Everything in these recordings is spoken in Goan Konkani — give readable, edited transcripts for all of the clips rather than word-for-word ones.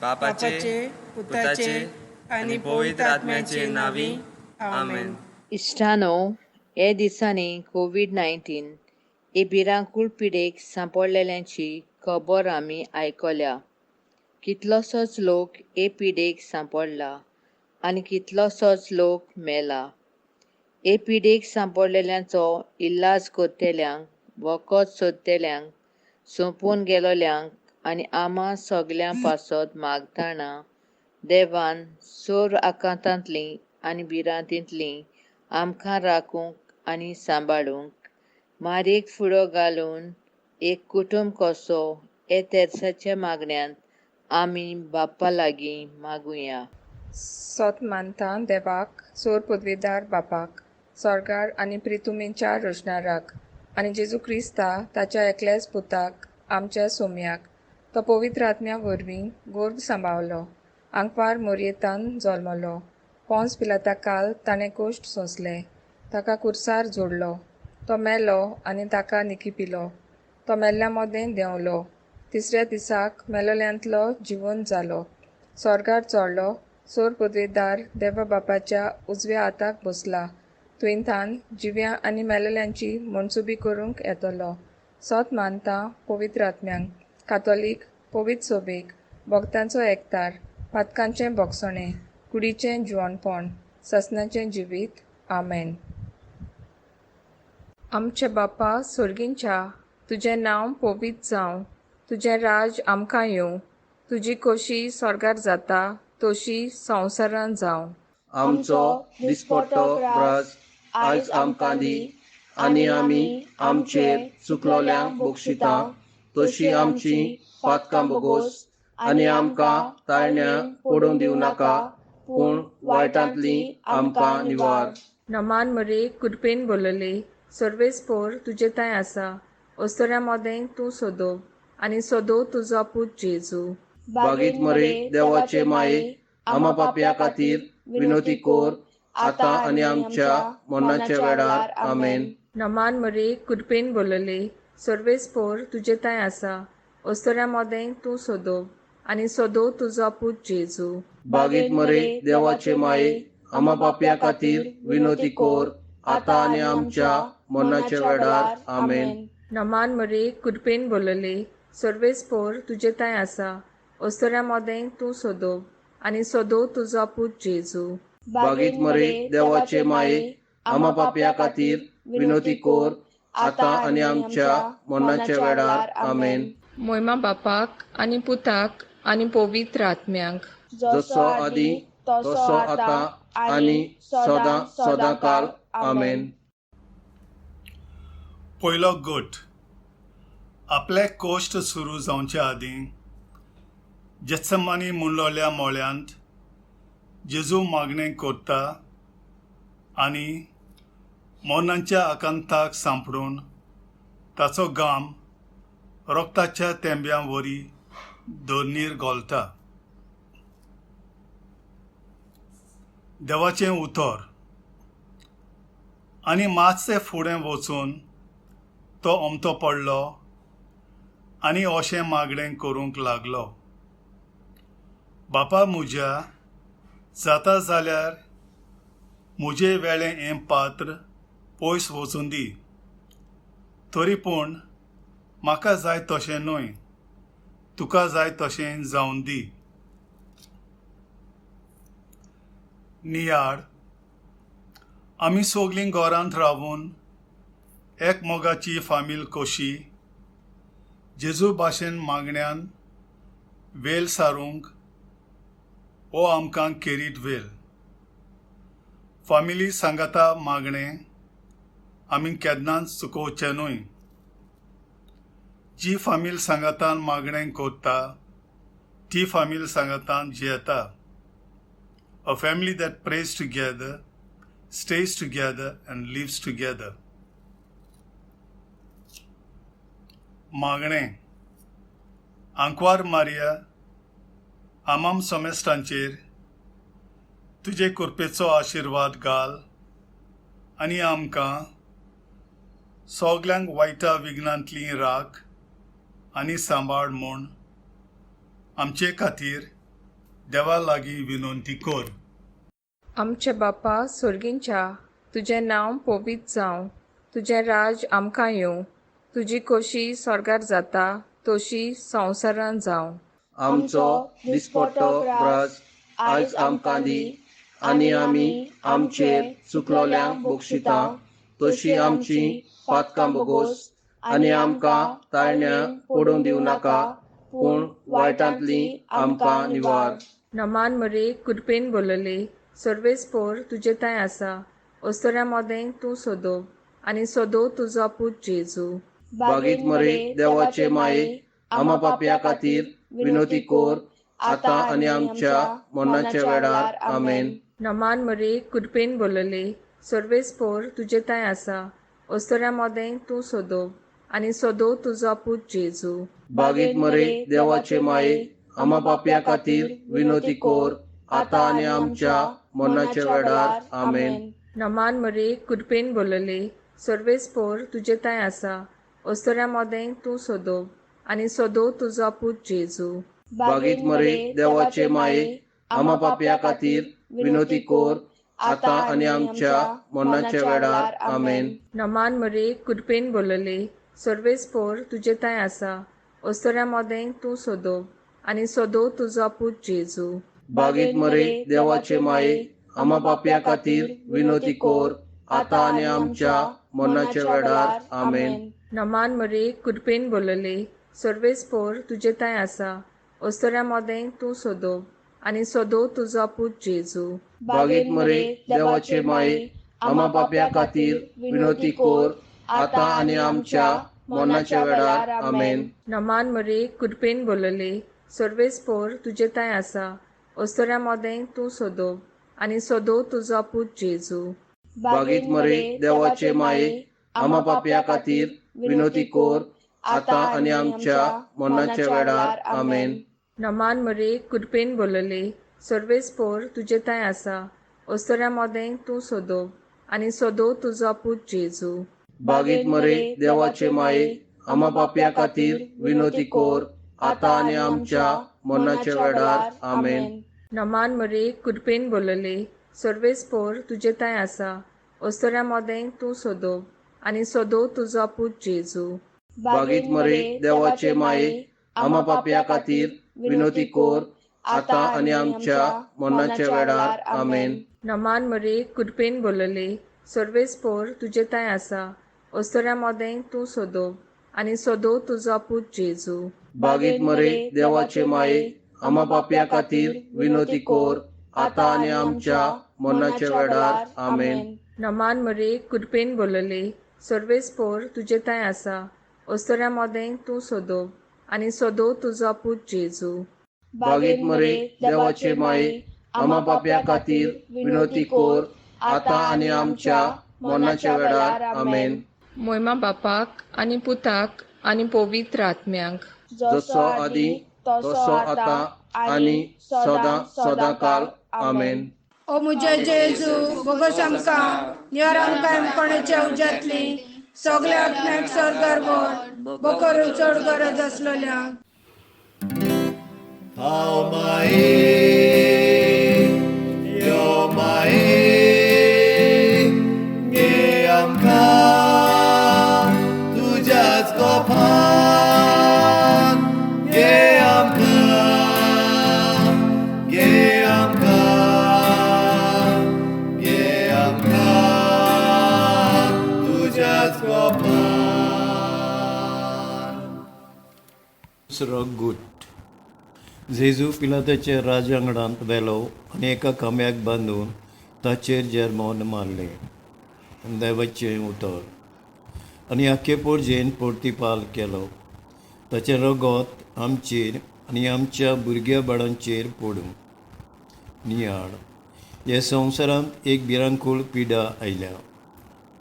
बापाचे, पुताचे आनी पवित्र आत्म्याचे नांवी, आमेन. इश्टानो, हे दिसांनी कोवीड 19 हे भिरांकूळ पिडेक सांपडलेल्यांची खबर आमी आयकल्या. कितलोसोच लोक हे पिडेक सांपडला आनी कितलोसोच लोक मेला. हे पिडेक सांपडलेल्यांचो इलाज करतल्यांक, वखद सोदतल्यांक, सोंपून गेलोल्यांक आनी आमा सगल्यां पासत मागतना देवान सोर आकांतांतली आनी भिरांतींतली आमकां राखूंक आनी सांबाळूंक मारयेक फुडो घालून एक कुटुंब कसो हे तेर्साच्या मागण्यांत आमी बाप्पा लागीं मागुया. सोत मानता देवाक, सोर पदवेदार बापाक, सोर्गार आनी प्रितुमेच्या रचणाराक, आनी जेजू क्रिस्ता ताच्या एकल्याच पुताक, आमच्या सोम्याक, तो पवित्र आत्म्या वरवीं गोर्भ सांबावलो, आंकवार मोरयेतान जल्मलो, पोंस पिलाता काल ताणें कोश्ट सोंसले, ताका कुर्सार जोडलो, तो मेलो आनी ताका निकिपिलो, तो मेल्ल्या मदें देंवलो, तिसऱ्या दिसाक मेलोल्यांतलो जिवन जालो, सोर्गार चोडलो, सोर पदवेदार देवा बापाच्या उजव्या हाताक बसला, थंयथान जिव्या आनी मेलेल्यांची मनसुबी करूंक येतलो. सोत मानता पवित्र आत्म्यांक, कातोलीक पवित्र सोबेक, भक्तांचो एकतार, पातकांचें भोगसणें, कुडीचें जिवनपण, ससनाचें जिवीत. आमेन. आमचे बापा सोर्गींच्या, तुजें नांव पवित्र जावं, तुजें राज आमकां येवं, तुजी खोशी स्वर्गार जाता तशी संवसारांत जावं. आमचो दिसपट्टो ग्रास आयज आमकां दी, आनी आमी आमचेर चुकलोल्यांक बक्षिता तशी आमची पातकां बोगोस, आनी आमकां ताळण्या पडूंक दिवं नाका, पूण वायटांतली आमकां निवार. नमान मरे, कृपेन बोलले, सर्वेस्पोर तुजे थंय आसा, अस्तुऱ्यां मदें तूं सोदो आनी सोदो तुजो पूत जेजू. बागीत मरे देवाचे माये, आमा पापया खातीर विनोती कोर, आतां आनी आमच्या मरणाच्या वेळार. आमेन. नमान मरे, कृपेन बोलले, सर्वेस्पोर तुजे थंय आसा, अस्तुऱ्यां मदें तूं सोदो आनी सोदो तुजो पूत जेजू. बागीत मरे देवाचे माये, आमा पापया खातीर विनोती कोर, आतां आनी आमच्या मरणाच्या वेळार. आमेन. नमान मरे, कृपेन बोलले, सर्वेस्पोर तुजे थंय आसा, अस्तुऱ्यां मदें तूं सोदो आनी सोदो तुजो पूत जेजू. बागीत मरे देवाचे माये, आमा पापया खातीर विनोती कोर, आतां आनी आमच्या मरणाच्या वेळार. आमेन. मोयमा बापाक आनी पुताक आनी पवित्र आत्म्यांक, जसो आदी तसो आतां आनी सदां सदां काल. आमेन. पयलो गट. आपले कोश्ट सुरू जावचे आदीं जेत्समानी म्हणलोल्या मोळ्यांत जेजू मागणें करता आनी मरणाच्या आकांताक सांपडून ताचो घाम रोगताच्या तेंब्या वरी धरणीर घोलता. देवाचें उतर. आनी मातशें फुडें वचून तो अमतो पडलो आनी अशें मागणें करूंक लागलो, बापा म्हज्या, जाता जाल्यार म्हजे वेळें हें पात्र पयस वचूं दी, तरी पूण म्हाका जाय तशें न्हय, तुका जाय तशें जावन दी. नियाळ. आमी सगलीं घरांत रावून एकमोगाची फामील कशी जेजू भाशेन मागण्यान वेल सारूंक हो आमकां केरीट वेल. फामिली सांगाता मागणें आमी केन्नाच चुकोवचें न्हय. जी फामील सांगातान मागणें करता ती फामील सांगातान जियेता. A family that prays together stays together and lives together. मागणें. आंकवार मारिया, आमाम सोमेस्टांचेर तुजे कृपेचो आशिर्वाद घाल आनी आमकां सगल्यांक वायटा विघ्नांतली राख आनी सांबाळ म्हूण आमचे खातीर देवा लागीं विनंती कर. आमचे बापा सोर्गींच्या, तुजें नांव पवित्र जावं, तुजें राज आमकां येवं, तुजी खोशी स्वर्गार जाता तशी संवसारान जावं. आमचो दिसपट्टो ग्रास आयज आमकां दी आनी आमी आमचेर चुकलोल्यांक बक्षिता तशी आमची पातकां बोगोस आनी आमकां ताळण्या पडून दिवं नाका, पूण वायटांतली आमकां निवार. नमान मरे, कृपेन बोलले, सर्वेस्पोर तुजे थंय आसा, अस्तुऱ्यां मदें तूं सोदो आनी सोदो तुजो पूत जेजू. बागीत मरे देवाचे माये, आमा पापया खातीर विनोती कोर, आतां आनी आमच्या मरणाच्या वेळार. आमेन. नमान मरे, कृपेन बोलले, सर्वेस्पोर तुजे थंय आसा, अस्तुऱ्यां मदें तूं सोदो आनी सोदो तुजो पूत जेजू. बागीत मरे देवाचे माये, आमा पापया खातीर विनोती कोर, आतां आनी आमच्या मरणाच्या वेळार. आमेन. नमान मरे, कृपेन बोलले, सर्वेस्पोर तुजे थंय आसा, अस्तुऱ्यां मदें तूं सोदो आनी सोदो तुजो पूत जेजू. बागीत मरे देवाचे माये, आमा पापया खातीर विनोती कोर, आतां आनी आमच्या मरणाच्या वेळार. आमेन. नमान मरे, कृपेन बोलले, सर्वेस्पोर तुजे थंय आसा, अस्तुऱ्यां मदें तूं सोदो आनी सोदो तुजो पूत जेजू. बागीत मरे देवाचे माये, आमा पापया खातीर विनोती कोर, आतां आनी आमच्या मरणाच्या वेळार. आमेन. नमान मरे, कृपेन बोलले, सर्वेस्पोर तुजे थंय आसा, अस्तुऱ्यां मदें तूं सोदो आनी सोदो तुजो पूत जेजू. बागीत मरे देवाचे माये, आमा पापया खातीर विनोती कोर, आतां आनी आमच्या मरणाच्या वेळार. आमेन. नमान मरे, कृपेन बोलले, सर्वेस्पोर तुजे थंय आसा, अस्तुऱ्यां मदें तूं सोदो आनी सोदो तुजो पूत जेजू. बागीत मरे देवाचे माये, आमा पापया खातीर विनोती कोर, आतां आनी आमच्या मरणाच्या वेळार. आमेन. नमान मरे, कृपेन बोलले, सर्वेस्पोर तुजे थंय आसा, अस्तुऱ्यां मदें तूं सोदो आनी सोदो तुजो पूत जेजू. बागीत मरे देवाचे माये, आमा पापया खातीर विनोती कोर, आतां आनी आमच्या मरणाच्या वेळार. आमेन. नमान मरे, कृपेन बोलले, सर्वेस्पोर तुजे थंय आसा, अस्तुऱ्यां मदें तूं सोदो आनी सोदो तुजो पूत जेजू. बागीत मरे देवाचे माये, आमा पापया खातीर विनोती कोर, आतां आनी आमच्या मरणाच्या वेळार. आमेन. नमान मरे, कृपेन बोलले, सर्वेस्पोर तुजे थंय आसा, अस्तुऱ्यां मदें तूं सोदो आनी सोदो तुजो पूत जेजू. बागीत मरे देवाचे माये, आमा पापया खातीर विनोती कोर, आतां आनी आमच्या मरणाच्या वेळार. आमेन. नमान मरे, कृपेन बोलले, सर्वेस्पोर तुजे थंय आसा, अस्तुऱ्यां मदें तूं सोदो आनी सोदो तुजो पूत जेजू. बागीत मरे देवाचे माये, आमा पापया खातीर विनोती कोर, आतां आनी आमच्या मरणाच्या वेळार. आमेन. मोयमा बापाक आनी पुताक आनी पवित्र आत्म्याक, जसो आदी तसो आतां आनी सदां सदां काल. आमेन. ओ म्हज्या जेजू, बोगस आमकां निवार, आमकां कोणाच्या उज्यांतली सगल्या आत्म्याक स्वर्गार व्हर, बोकरून चड गरज आसलेल्या. Hau mai, yo mai, nge amka, tujaच kopan, nge amka, nge amka, nge amka, tujaच kopan. दुसरो गूट. जेजू पिलाताच्या राजांगणांत व्हेलो आनी एका खांब्याक बांदून ताचेर जेर्मोन मारलें. देवाचें उतर. आनी आख्खे पोरजेन पोर्तिपाल केलो, ताचें रगत आमचेर आनी आमच्या भुरग्या बाळांचेर पडूं. नियाळ. ह्या संवसारांत एक भिरांकूळ पिडा आयल्या.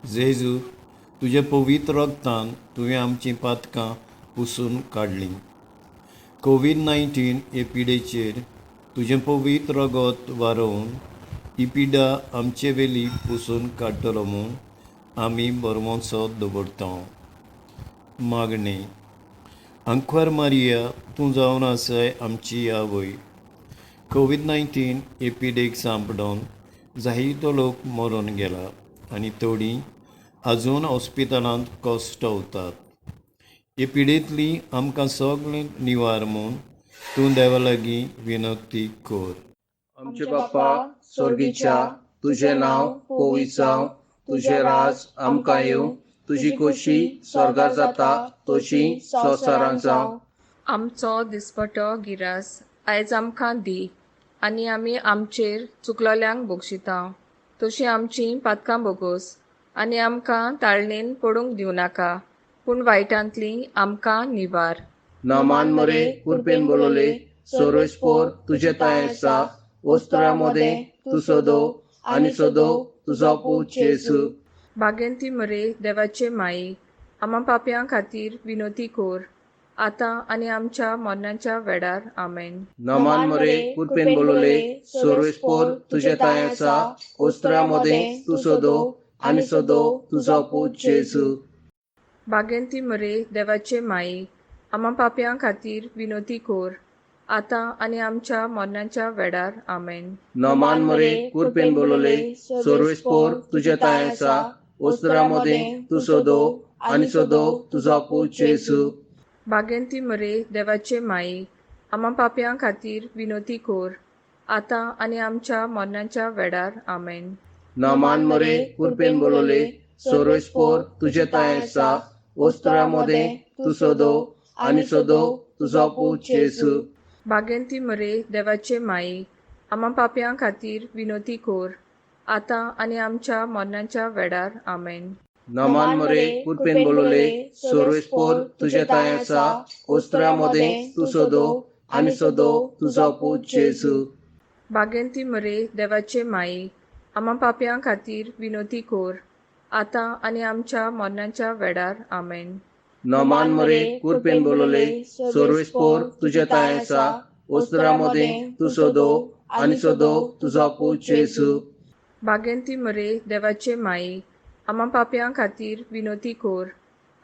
जेजू, तुज्या पवित्र रगतान तुवें आमचीं पातकां पुसून काडलीं. कोवीड 19 हे पिडेचेर तुजें पवित्र रगत वारोवन ही पिडा आमचे वेली पुसून काडटलो म्हूण आमी बरवंसो दवरता. मागणें. आंकवार मारिया, तूं जावन आसाय आमची आवय. कोवीड-19 हे पिडेक सांपडून जायतो लोक मरून गेला आनी थोडीं आजून हॉस्पिटलांत कश्टवतात. हे पिडेंतली आमकां सगळें निवार म्हूण तूं देवा लागीं विनवती कर. आमचे बाप्पा स्वर्गीच्या, तुजें नांव पवित्र जावं, तुजें राज आमकां येवं, तुजी खोशी स्वर्गार जाता तशी संवसारांत जावं. आमचो दिसपटो गिरास आयज आमकां दी आनी आमी आमचेर चुकलोल्यांक बक्षिता तशी आमची पातकां बोगोस आनी आमकां ताळणेन पडूंक दिवं नाका पूण वायटांतली आमकां निवार. नमान मरे कुरपेन बोलवले सोरोस्पोर तुजे ताय आसा वस्त्रा मदें तूं सोदो आनी सोदो तुजो पूत जेजू. बागेंती मरे देवाचे माई, आमा पापयां खातीर विनोती कोर आतां आनी आमच्या मरणाच्या वेळार. आमेन. नमान मरे कुरपेन बोलवले सोरोस्पोर तुजे ताय आसा वस्त्रा मदें तूं सोदो आनी सोदो तुजो पूत जेजू. बागेंती मरे देवाचे माई, आमा पापयां खातीर विनोती कोर आतां आनी आमच्या मरणाच्या वेळार. आमेन. नमान मरे कुरपेन बोलवले सोरोस्पोर तुजे ताय आसा वस्त्रा मदें तूं सोदो आनी सोदो तुजो पूत जेजू. बागेंती मरे देवाचे माई, आमा पापयां खातीर विनोती कोर आतां आनी आमच्या मरणाच्या वेळार. आमेन. नमान मरे कुरपेन बोलवले सोरोस्पोर तुजे ताय आसा वस्त्रा मदें तूं सोदो आनी सोदो तुजो पूत जेजू. बागेंती मरे देवाचे माई, आमा पापयां खातीर विनोती कोर आतां आनी आमच्या मरणाच्या वेळार. आमेन. नमान मरे कुरपेन बोलवले सोरोस्पोर तुजे ताय आसा वस्त्रा मदें तूं सोदो आनी सोदो तुजो पूत जेजू. बागेंती मरे देवाचे माई, आमा पापयां खातीर विनोती कोर आतां आनी आमच्या मरणाच्या वेळार. आमेन. नमान मरे कुरपेन बोलवले सोरोस्पोर तुजे ताय आसा वस्त्रा मदें तूं सोदो आनी सोदो तुजो पूत जेजू. बागेंती मरे देवाचे माई, आमा पापयां खातीर विनोती कोर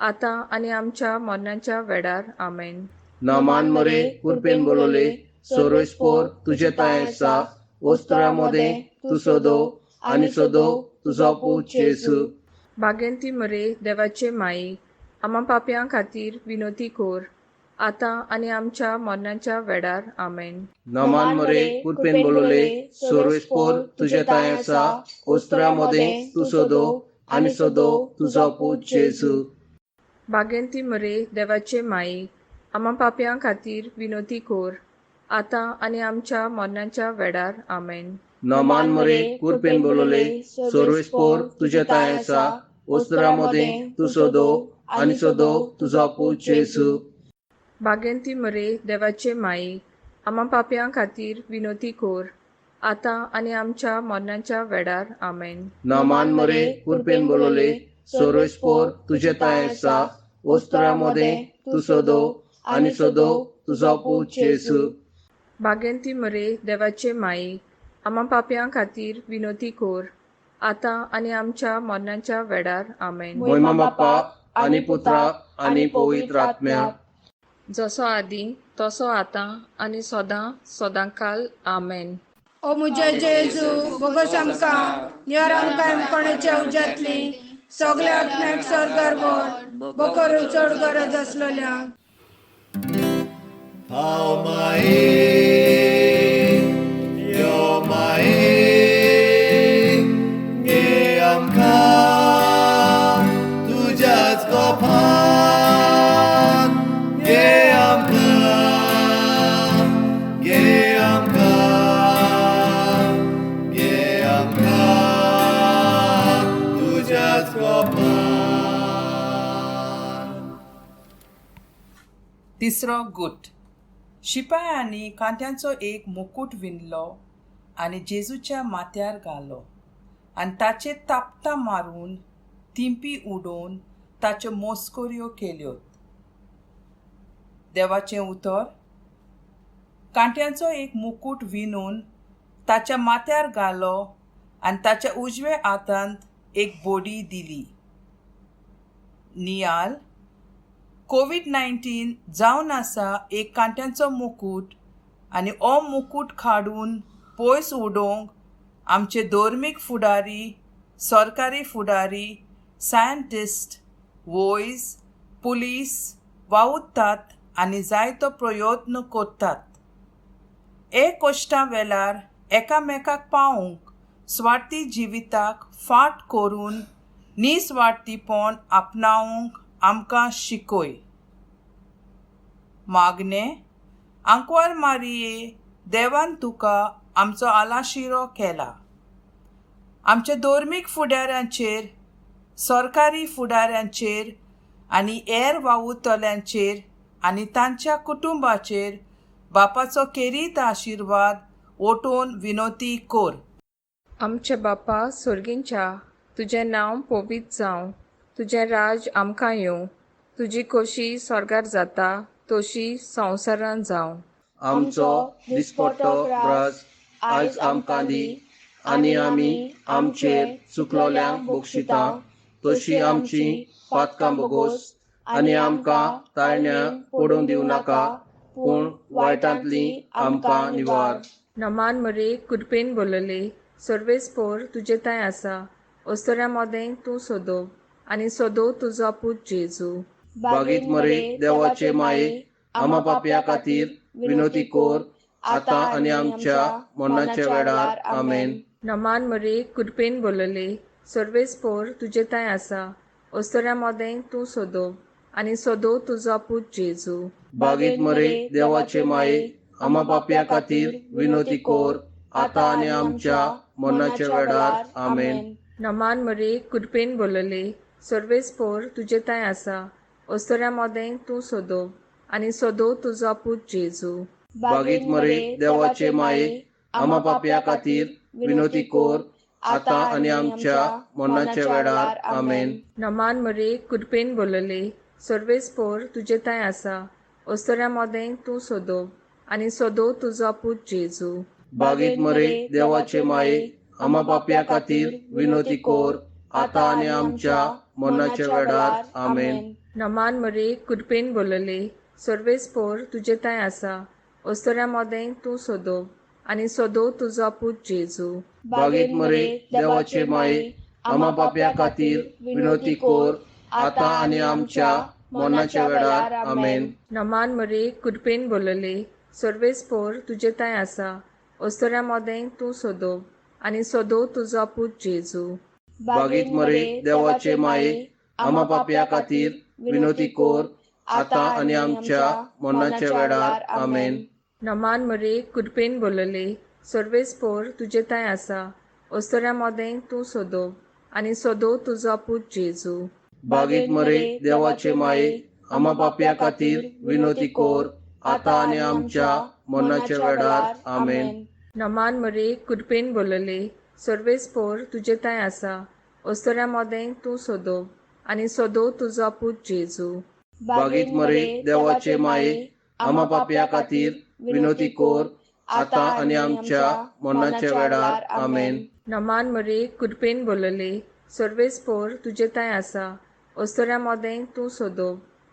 आतां आनी आमच्या मरणाच्या वेळार. आमेन. नमान मरे कुरपेन बोलवले सोरोस्पोर तुजे ताय आसा वस्त्रा मदें तूं सोदो आनी सोदो तुजो पूत जेजू. बागेंती मरे देवाचे माई, आमा पापयां खातीर विनोती कोर आतां आनी आमच्या मरणाच्या वेळार. आमेन. नमान मरे कुरपेन बोलवले सोरोस्पोर तुजे ताय आसा वस्त्रा मदें तूं सोदो आनी सोदो तुजो पूत जेजू. बागेंती मरे देवाचे माई, आमा पापयां खातीर विनोती कोर आतां आनी आमच्या मरणाच्या वेळार. आमेन. नमान मरे कुरपेन बोलवले सोरोस्पोर तुजे ताय आसा वस्त्रा मदें तूं सोदो आनी सोदो तुजो पूत जेजू. बागेंती मरे देवाचे माई, आमा पापयां खातीर विनोती कोर आतां आनी आमच्या मरणाच्या वेळार. आमेन. नमान मरे कुरपेन बोलवले सोरोस्पोर तुजे ताय आसा वस्त्रा मदें तूं सोदो आनी सोदो तुजो पूत जेजू. बागेंती मरे देवाचे माई, आमा पापयां खातीर विनोती कोर आतां आनी आमच्या मरणाच्या वेळार. आमेन. मोहिमा बाप्पा आनी पुत्रा आनी पवित्र आत्म्या, जसो आदी तसो आतां आनी सदां सदांकाल. आमेन. ओ मुझे जेजू बोगस आमकां निवार आमकां कोणाच्या उज्यांतली सगल्या आत्म्याक स्वर्गार व्हर बोकर चड गरज आसलेल्या. पाव माये, यो माये, घे आमकां तुज्याच गोपान, घे आमकां, घे आमकां, घे आमकां तुज्याच गोपान. तिसरो गुट. शिपायांनी कांट्यांचो एक मुकूट विणलो आनी जेजूच्या माथ्यार घालो आनी ताचे तापटां मारून तिंपी उडोवन ताच्यो मोस्कोऱ्यो केल्यो. देवाचें उतर. कांट्यांचो एक मुकूट विणून ताच्या माथ्यार घालो आनी ताच्या उजव्या हातांत एक बोडी दिली. नियाल. कोवीड-19 जावन आसा एक कांट्यांचो मुकूट आनी हो मुकूट काडून पयस उडोवंक आमचे धर्मीक फुडारी, सरकारी फुडारी, सायंटिस्ट, वयज, पुलीस वावुरतात आनी जायतो प्रयत्न करतात. हे कश्टां वेळार एकामेकाक पावूंक स्वार्थी जिविताक फाट करून निस्वार्थीपण आपणावंक आमकां शिकय. मागणें. आंकवार मारिये, देवान तुका आमचो आलाशिरो केला. आमच्या धर्मीक फुडाऱ्यांचेर, सरकारी फुडाऱ्यांचेर आनी हेर वावुरतल्यांचेर आनी तांच्या कुटुंबाचेर बापाचो खेरीत आशिर्वाद ओटोवन विनोती कर. आमचे बापा सोर्गींच्या, तुजें नांव पवित्र जावं, तुजें राज आमकां येवं, तुजी खोशी स्वर्गार जाता तशी संवसारांत जावं. आमचो दिसपट्टो ग्रास आयज आमकां दी आनी आमी आमचेर चुकलोल्यांक बक्षिता तशी आमची पातकां बोगोस आनी आमकां ताळण्या पडून दिवं नाका, पूण वायटांतली आमकां निवार. नमान मरे, कृपेन बोलले, सर्वेस्पोर तुजे थंय आसा, अस्तुऱ्यां मदें तूं सोदो आनी सोदो तुजो पूत जेजू. बागीत मरे देवाचे माये, आमा पापया खातीर विनोती कोर आतां आनी आमच्या मरणाच्या वेळार. आमेन. नमान मरे, कृपेन बोलले, सर्वेस्पोर तुजे थंय आसा, अस्तुऱ्यां मदें तूं सोदो आनी सोदो तुजो पूत जेजू. बागीत मरे देवाचे माये, आमा पापया खातीर विनोती कोर आतां आनी आमच्या मरणाच्या वेळार. आमेन. नमान मरे, कृपेन बोलले, सर्वेस्पोर तुजे थंय आसा, अस्तुऱ्यां मदें तूं सोदो आनी सोदो तुजो पूत जेजू. बागीत मरे देवाचे माये, आमा पापया खातीर विनोती कोर आतां आनी आमच्या मरणाच्या वेळार. आमेन. नमान मरे, कृपेन बोलले, सर्वेस्पोर तुजे थंय आसा, अस्तुऱ्यां मदें तूं सोदो आनी सोदो तुजो पूत जेजू. बागीत मरे देवाचे माये, आमा पापया खातीर विनोती कोर आतां आनी आमच्या मरणाच्या वेळार. आमेन. नमान मरे, कृपेन बोलले, सर्वेस्पोर तुजे थंय आसा, अस्तुऱ्यां मदें तूं सोदो आनी सोदो तुजो पूत जेजू. बागीत मरे देवाचे माये, आमा पापया खातीर विनोती कोर आतां आनी आमच्या मरणाच्या वेळार. आमेन. नमान मरे, कृपेन बोलले, सर्वेस्पोर तुजे थंय आसा, अस्तुऱ्यां मदें तूं सोदो आनी सोदो तुजो पूत जेजू. बागीत मरे देवाचे माये, आमा पापया खातीर विनोती कोर आतां आनी आमच्या मरणाच्या वेळार. आमेन. नमान मरे, कृपेन बोलले, सर्वेस्पोर तुजे थंय आसा, अस्तुऱ्यां मदें तूं सोदो आनी सोदो तुजो पूत जेजू. बागीत मरे देवाचे माये, आमा पापया खातीर विनोती कोर आतां आनी आमच्या मरणाच्या वेळार. आमेन. नमान मरे, कृपेन बोलले, सर्वेस्पोर तुजे थंय आसा, अस्तुऱ्यां मदें तूं सोदो आनी सोदो तुजो पूत जेजू. बागीत मरे देवाचे माये, आमा पापया खातीर विनोती कोर आतां आनी आमच्या मरणाच्या वेळार. आमेन. नमान मरे, कृपेन बोलले, सर्वेस्पोर तुजे थंय आसा, अस्तुऱ्यां मदें तूं सोदो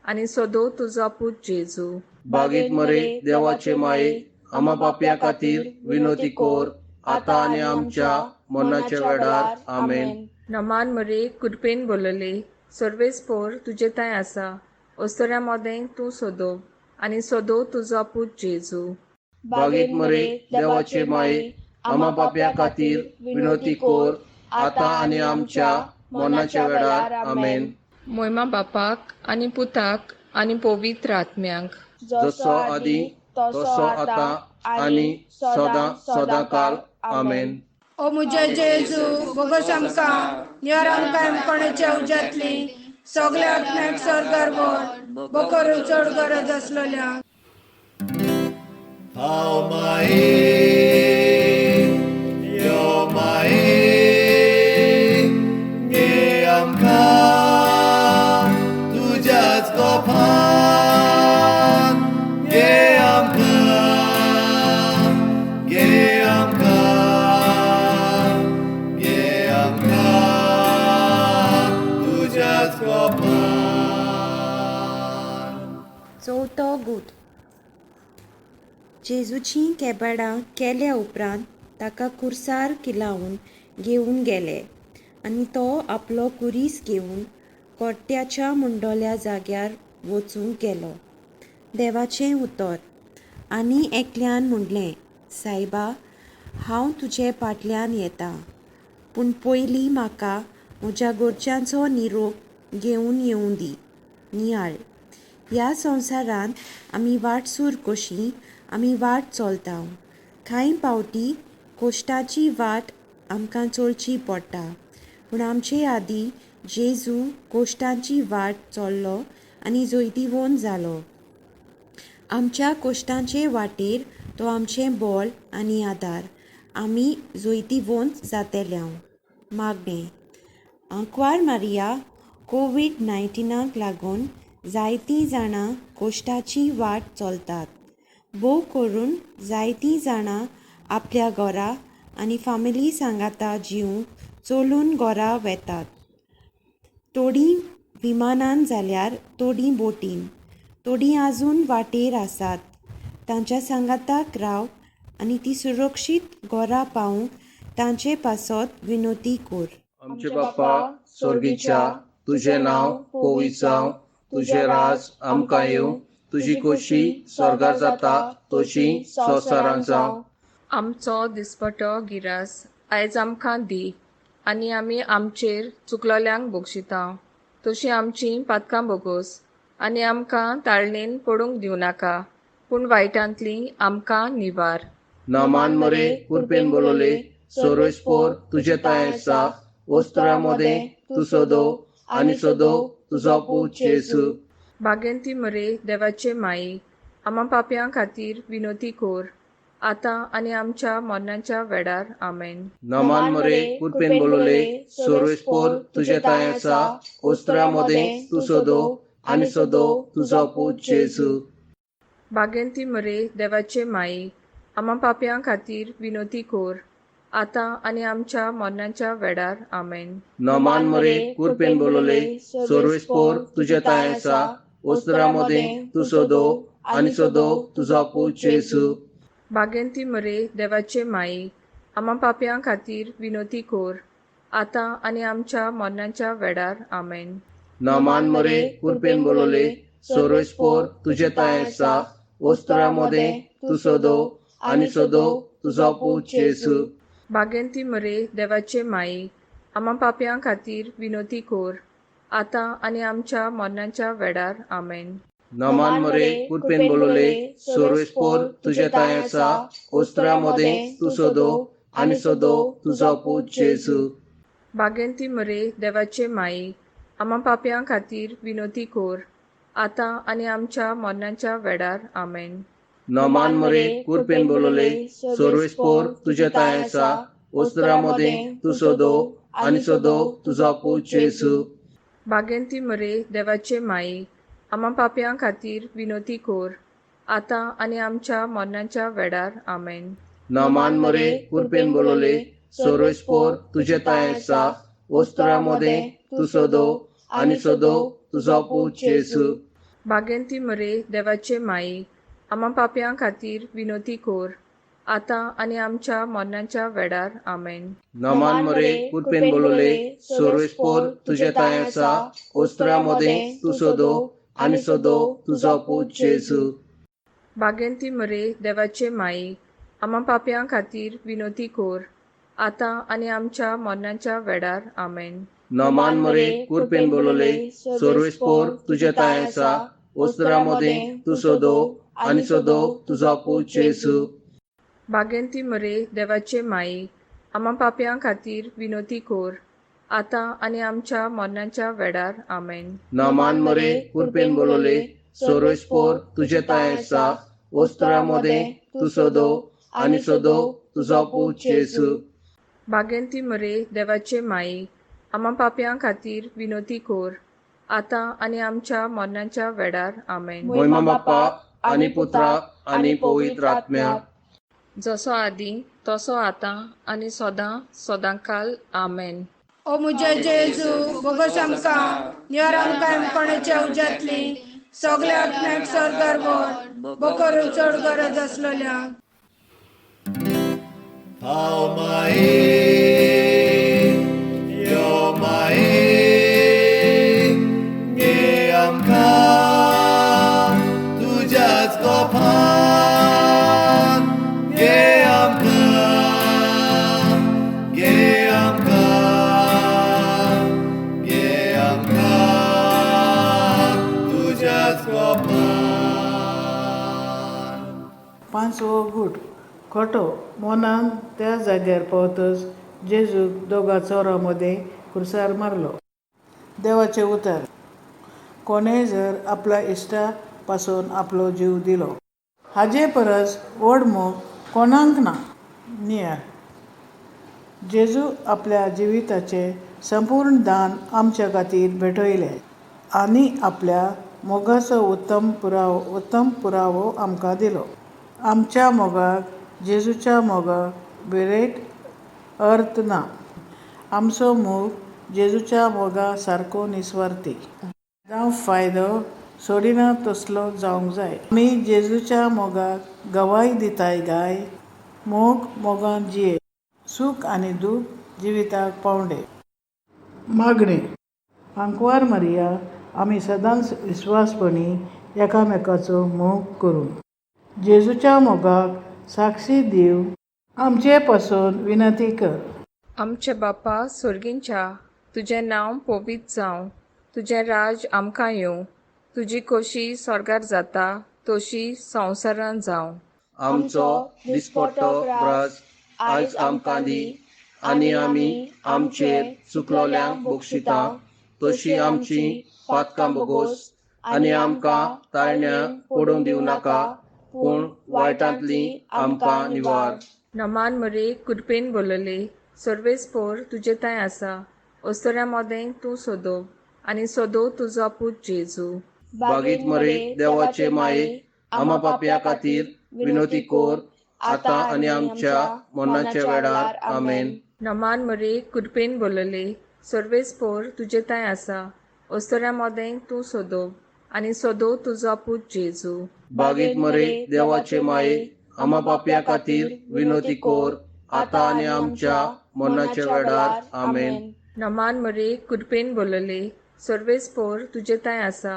आनी सोदो तुजो पूत जेजू. बागीत मरे देवाचे माये, आमा पापया खातीर विनोती कोर आतां आनी आमच्या मरणाच्या वेळार. आमेन. नमान मरे, कृपेन बोलले, सर्वेस्पोर तुजे थंय आसा, अस्तुऱ्यां मदें तूं सोदो आनी सोदो तुजो पूत जेजू. बागीत मरे देवाचे माये, आमा पापया खातीर विनोती कोर आतां आनी आमच्या मरणाच्या वेळार. आमेन. मोयमा बापाक आनी पुताक आनी पवित्र आत्म्याक, जसो आदी तसो आतां आनी सदां सदां काल. आमेन. ओ मुजे जेजू, बोगस आमकां निवार, आमकां कोणाच्या उज्यांतली सगल्या आत्म्याक स्वर्गार व्हर, बोकरू चड गरज आसलेल्या. हांव माये, यो माये, घे आमकां तुज्याच गोपान, घे आमकां, घे आमकां, घे आमकां तुज्याच गोपान. चवथो गूट. जेजूचीं केबाडां केल्या उपरांत ताका कुर्सार किलावन घेवन गेले आनी तो आपलो कुरीस घेवन कोट्याच्या मुंडोल्या जाग्यार वचूंक गेलो. देवाचें उतर. आनी एकल्यान म्हणलें, सायबा, हांव तुजे फाटल्यान येता, पूण पयलीं म्हाका म्हज्या घरच्यांचो निरोप घेवन येवं दी. नियाळ. ह्या संवसारांत आमी वाटसूर कशी आमी वाट चलता. कांय पावटी कश्टाची वाट आमकां चलची पडटा, पूण आमचे आदीं जेजू कश्टांची वाट चल्लो आनी जैतिवंत जालो. आमच्या कश्टांचे वाटेर तो आमचें बळ आनी आदार. आमी जैतिवंत जातले. मागणें. आंकवार मारिया, कोवीड 19 लागून जायतीं जाणां कश्टाची वाट चलतात. भोव करून जायतीं जाणां आपल्या घरा आनी फामिली सांगाता जिवंक चलून घरा वेतात. थोडीं विमानान जाल्यार थोडीं बोटीन, थोडीं आजून वाटेर आसात. तांच्या सांगाताक राव आनी ती सुरक्षीत घरा पावूंक तांचे पासत विनोती कर. आमचे बाप्पा स्वर्गीच्या, तुजें नांव पवित्र जावं, तुजें राज आमकां येवं, तुजी खोशी स्वर्गार जाता तशी संवसारांत जावं. आमचो दिसपटो गिरास आयज आमकां दी आनी आमी आमचेर चुकलोल्यांक बक्षिता तशी आमचीं पातकां बोगोस आनी आमकां ताळणेन पडूंक दिवं नाका, पूण वायटांतली आमकां निवार. नामान मरे कुरपेन बोलवले, सर्वेस्पोर तुजे तांय आसा, वस्त्रा मदें तूं सदो आनी सदो तुजो पूत जेजू. बागेंती मरे देवाचे माई, आमा पापयां खातीर विनोती कोर, आतां आनी आमच्या मरणाच्या वेळार. आमेन. नामान मरे कुरपेन बोलवले, सर्वेस्पोर तुजे तांय आसा, वस्त्रा मदें तूं सदो आनी सदो तुजो पूत जेजू. बागेंती मरे देवाचे माई, आमा पापयां खातीर विनोती कोर, आतां आनी आमच्या मरणाच्या वेळार. आमेन. नामान मरे कुरपेन बोलवले, सर्वेस्पोर तुजे तांय आसा, वस्त्रा मदें तूं सदो आनी सदो तुजो पूत जेजू. बागेंती मरे देवाचे माई, आमा पापयां खातीर विनोती कोर, आतां आनी आमच्या मरणाच्या वेळार. आमेन. नामान मरे कुरपेन बोलवले, सर्वेस्पोर तुजे तांय आसा, वस्त्रा मदें तूं सदो आनी सदो तुजो पूत जेजू. बागेंती मरे देवाचे माई, आमा पापयां खातीर विनोती कोर, आतां आनी आमच्या मरणाच्या वेळार. आमेन. नामान मरे कुरपेन बोलवले, सर्वेस्पोर तुजे तांय आसा, वस्त्रा मदें तूं सदो आनी सदो तुजो पूत जेजू. बागेंती मरे देवाचे माई, आमा पापयां खातीर विनोती कोर, आतां आनी आमच्या मरणाच्या वेळार. आमेन. नामान मरे कुरपेन बोलवले, सर्वेस्पोर तुजे तांय आसा, वस्त्रा मदें तूं सदो आनी सदो तुजो पूत जेजू. बागेंती मरे देवाचे माई, आमा पापयां खातीर विनोती कोर, आतां आनी आमच्या मरणाच्या वेळार. आमेन. नामान मरे कुरपेन बोलवले, सर्वेस्पोर तुजे तांय आसा, वस्त्रा मदें तूं सदो आनी सदो तुजो पूत जेजू. बागेंती मरे देवाचे माई, आमा पापयां खातीर विनोती कोर, आतां आनी आमच्या मरणाच्या वेळार. आमेन. नामान मरे कुरपेन बोलवले, सर्वेस्पोर तुजे तांय आसा, वस्त्रा मदें तूं सदो आनी सदो तुजो पूत जेजू. बागेंती मरे देवाचे माई, आमा पापयां खातीर विनोती कोर, आतां आनी आमच्या मरणाच्या वेळार. आमेन. नामान मरे कुरपेन बोलवले, सर्वेस्पोर तुजे तांय आसा, वस्त्रा मदें तूं सदो आनी सदो तुजो पूत जेजू. बागेंती मरे देवाचे माई, आमा पापयां खातीर विनोती कोर, आतां आनी आमच्या मरणाच्या वेळार. आमेन. नामान मरे कुरपेन बोलवले, सर्वेस्पोर तुजे तांय आसा, वस्त्रा मदें तूं सदो आनी सदो तुजो पूत जेजू. बागेंती मरे देवाचे माई, आमा पापयां खातीर विनोती कोर, आतां आनी आमच्या मरणाच्या वेळार. आमेन. मोहिमा बाप्पा आनी पुत्रा आनी पवित्र आत्म्या, जसो आदी तसो आतां आनी सदां सदांकाल. आमेन. ओ म्हजे जेजू, बोगोस आमकां, निवार आमकां कोणाच्या उज्यांतली, सगल्या आत्म्याक स्वर्गार व्हर, बोकरू चड गरज आसलेल्यांक. हांव माये यो माये घे आमकां तुज्याच कोपान घे आमकां घे आमकां घे आमकां तुज्याच कोपान. पांचवो गूट खोटो मोनान त्या जाग्यार पावतच जेजूक दोगा चोरां मदें खुर्सार मारलो. देवाचें उतर कोणेंय जर आपल्या इश्टा पासून आपलो जीव दिलो. हाजे परस व्हड मोग कोणाक ना. नियाळ जेजू आपल्या जिविताचें संपूर्ण दान आमच्या खातीर भेटयलें आनी आपल्या मोगाचो उत्तम पुरावो आमकां दिलो. आमच्या मोगाक जेजूच्या मोगाक भेरेट अर्थ ना. आमचो मोग जेजूच्या मोगा सारको निस्वार्थी जावं फायदो सोडिना तसलो जावंक जाय. आमी जेजूच्या मोगाक गवाय दिताय गाय? मोग मोगान जिये. सूख आनी दूख जिविताक पावंडे. मागणें. आंकवार मारिया, आमी सदांच विस्वासपणी एकामेकाचो मोग करूं जेजूच्या मोगाक साक्षी दिवंक आमचे पासून विनंती कर. आमचे बापा सोर्गींच्या, तुजें नांव पवित्र जावं, तुजें राज आमकां येवं, तुजी खोशी स्वर्गार जाता तशी संवसारांत जावं. आमचो दिसपट्टो ग्रास आयज आमकां दी आनी आमी आमचेर चुकलोल्यांक बक्षिता तशी आमची पातकां बोगोस आनी आमकां ताळण्या पडूंक दिवं नाका पूण वायटांतली आमकां निवार. नमान मरे कृपेन बोलले, सर्वेस्पोर तुजे थंय आसा, अस्तुऱ्यां मदें तूं सोदो आनी सोदो तुजो पूत जेजू. बागीत मरे देवाचे माये, आमा पापया खातीर विनोती कोर आतां आनी आमच्या मरणाच्या वेळार. आमेन. नमान मरे कृपेन बोलले, सर्वेस्पोर तुजे थंय आसा, अस्तुऱ्यां मदें तूं सोदो आनी सोदो तुजो पूत जेजू. बागीत मरे देवाचे माये, आमा पापया खातीर विनोती कोर आतां आनी आमच्या मरणाच्या वेळार. आमेन. नमान मरे कृपेन बोलले, सर्वेस्पोर तुजे थंय आसा,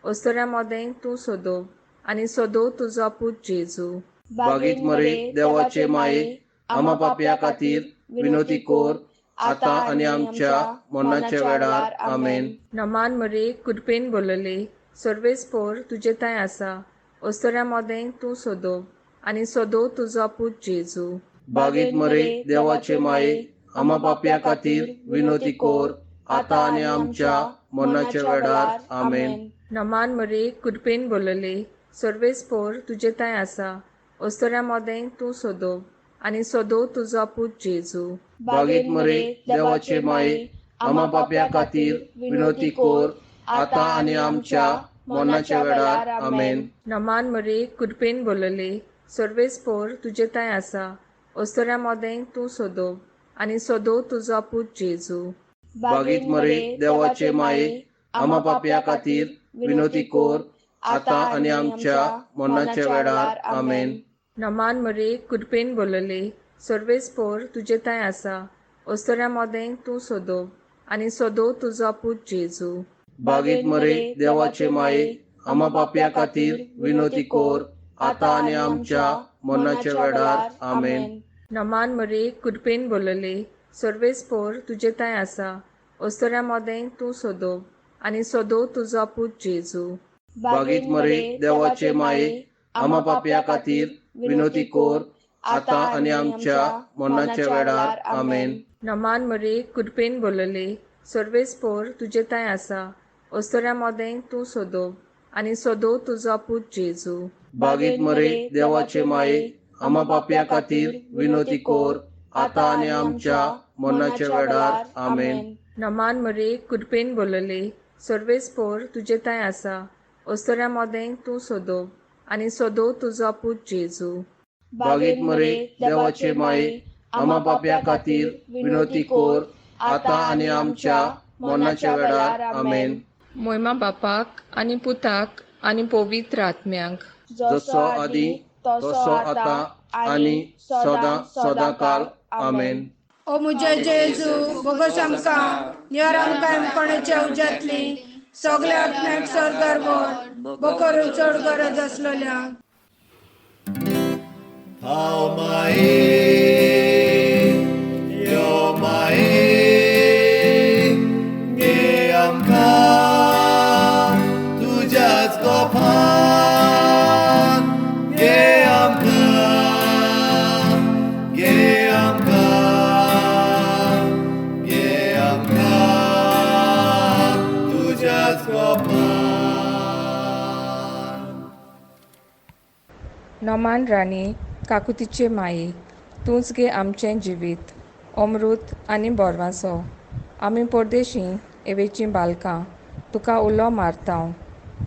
अस्तुऱ्यां मदें तूं सोदो आनी सोदो तुजो पूत जेजू. बागीत मरे देवाचे माये, आमा पापया खातीर विनोती कोर आतां आनी आमच्या मरणाच्या वेळार. आमेन. नमान मरे कृपेन बोलले, सर्वेस्पोर तुजे थंय आसा, अस्तुऱ्यां मदें तूं सोदो आनी सोदो तुजो पूत जेजू. बागीत मरे देवाचे माये, आमा पापया खातीर विनोती कोर आतां आनी आमच्या मरणाच्या वेळार. आमेन. नमान मरे कृपेन बोलले, सर्वेस्पोर तुजे थंय आसा, अस्तुऱ्यां मदें तूं सोदो आनी सोदो तुजो पूत जेजू. बागीत मरे देवाचे माये, आमा पापया खातीर विनोती कोर आतां आनी आमच्या मरणाच्या वेळार. आमेन. नमान मरे कृपेन बोलले, सर्वेस्पोर तुजे थंय आसा, अस्तुऱ्यां मदें तूं सोदो आनी सोदो तुजो पूत जेजू. बागीत मरे देवाचे माये, आमा पापया खातीर विनोती कोर आतां आनी आमच्या मरणाच्या वेळार. आमेन. नमान मरे कृपेन बोलले, सर्वेस्पोर तुजे थंय आसा, अस्तुऱ्यां मदें तूं सोदो आनी सोदो तुजो पूत जेजू. बागीत मरे देवाचे माये, आमा पापया खातीर विनोती कोर आतां आनी आमच्या मरणाच्या वेळार. आमेन. नमान मरे कृपेन बोलले, सर्वेस्पोर तुजे थंय आसा, अस्तुऱ्यां मदें तूं सोदो आनी सोदो तुजो पूत जेजू. बागीत मरे देवाचे माये, आमा पापया खातीर विनोती कोर आतां आनी आमच्या मरणाच्या वेळार. आमेन. नमान मरे कृपेन बोलले, सर्वेस्पोर तुजे थंय आसा, अस्तुऱ्यां मदें तूं सोदो आनी सोदो तुजो पूत जेजू. बागीत मरे देवाचे माये, आमा पापया खातीर विनोती कोर आतां आनी आमच्या मरणाच्या वेळार. आमेन. नमान मरे कृपेन बोलले, सर्वेस्पोर तुजे थंय आसा, अस्तुऱ्यां मदें तूं सोदो आनी सोदो तुजो पूत जेजू. बागीत मरे देवाचे माये, आमा पापया खातीर विनोती कोर आतां आनी आमच्या मरणाच्या वेळार. आमेन. मोयमा बापाक आनी पुताक आनी पवित्र आत्म्याक. जसो आदी तसो आतां आनी सदां सदांकाल. आमेन. ओ मुजे जेजू, बोगोस आमकां निवर आमकां कोणाच्या उज्यांतली सगल्या आत्म्याक सर्गार व्हर, बोकरू चड गरज आसलेल्या. हांव माये, यो माये, घे आमकां तुज्याच गोपान, घे आमकां, घे आमकां, घे आमकां तुज्याच गोपान. नोमान राणी, काकुतीचे माई, तूंच गे आमचें जिवीत, अमृत आनी बोरवासो. आमी परदेशी एवेचीं बालकां तुका उलो मारतांव.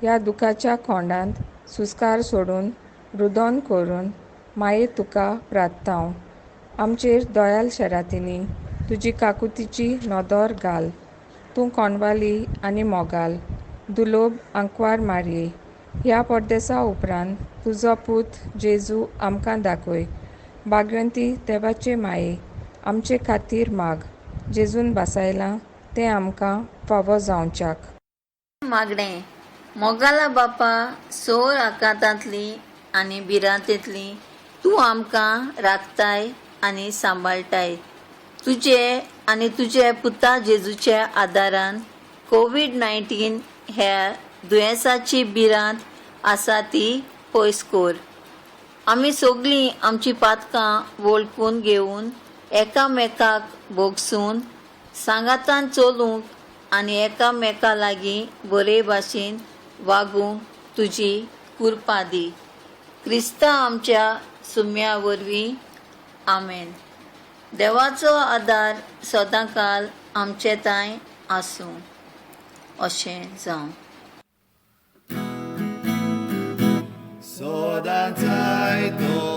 ह्या दुखाच्या खोंडांत सुस्कार सोडून रुदोन करून माये तुका प्रार्थतांव. आमचेर दयाल शेरातिनी तुजी काकुतीची नदर घाल. तूं कोणवाली आनी मोगाल दुलोब आंकवार मारये, ह्या परदेसा उपरांत तुजो पूत जेजू आमकां दाखय. भाग्यवंती देवाचे माये, आमचे खातीर माग, जेजून भासायलां तें आमकां फावो जावच्याक. मागणें. मोगाला बापा, सोर आकांतांतली आनी भिरांतेंतली तूं आमकां राखताय आनी सांबाळटाय. तुजे आनी तुजे पुता जेजूच्या आदारान कोवीड 19 ह्या दुयेंसाची भिरांत आसा ती पयस कर. आमी सगलीं आमचीं पातकां वळखून घेवन एकामेकाक भोगसून सांगातान चलूंक आनी एकामेका लागीं बरे भाशेन वागूंक तुजी कृपा दी. क्रिस्ता आमच्या सुम्या वरवीं. आमेन. देवाचो आदार सदांकाल आमचे तांय आसूं. अशें जावं. सदांचाय तो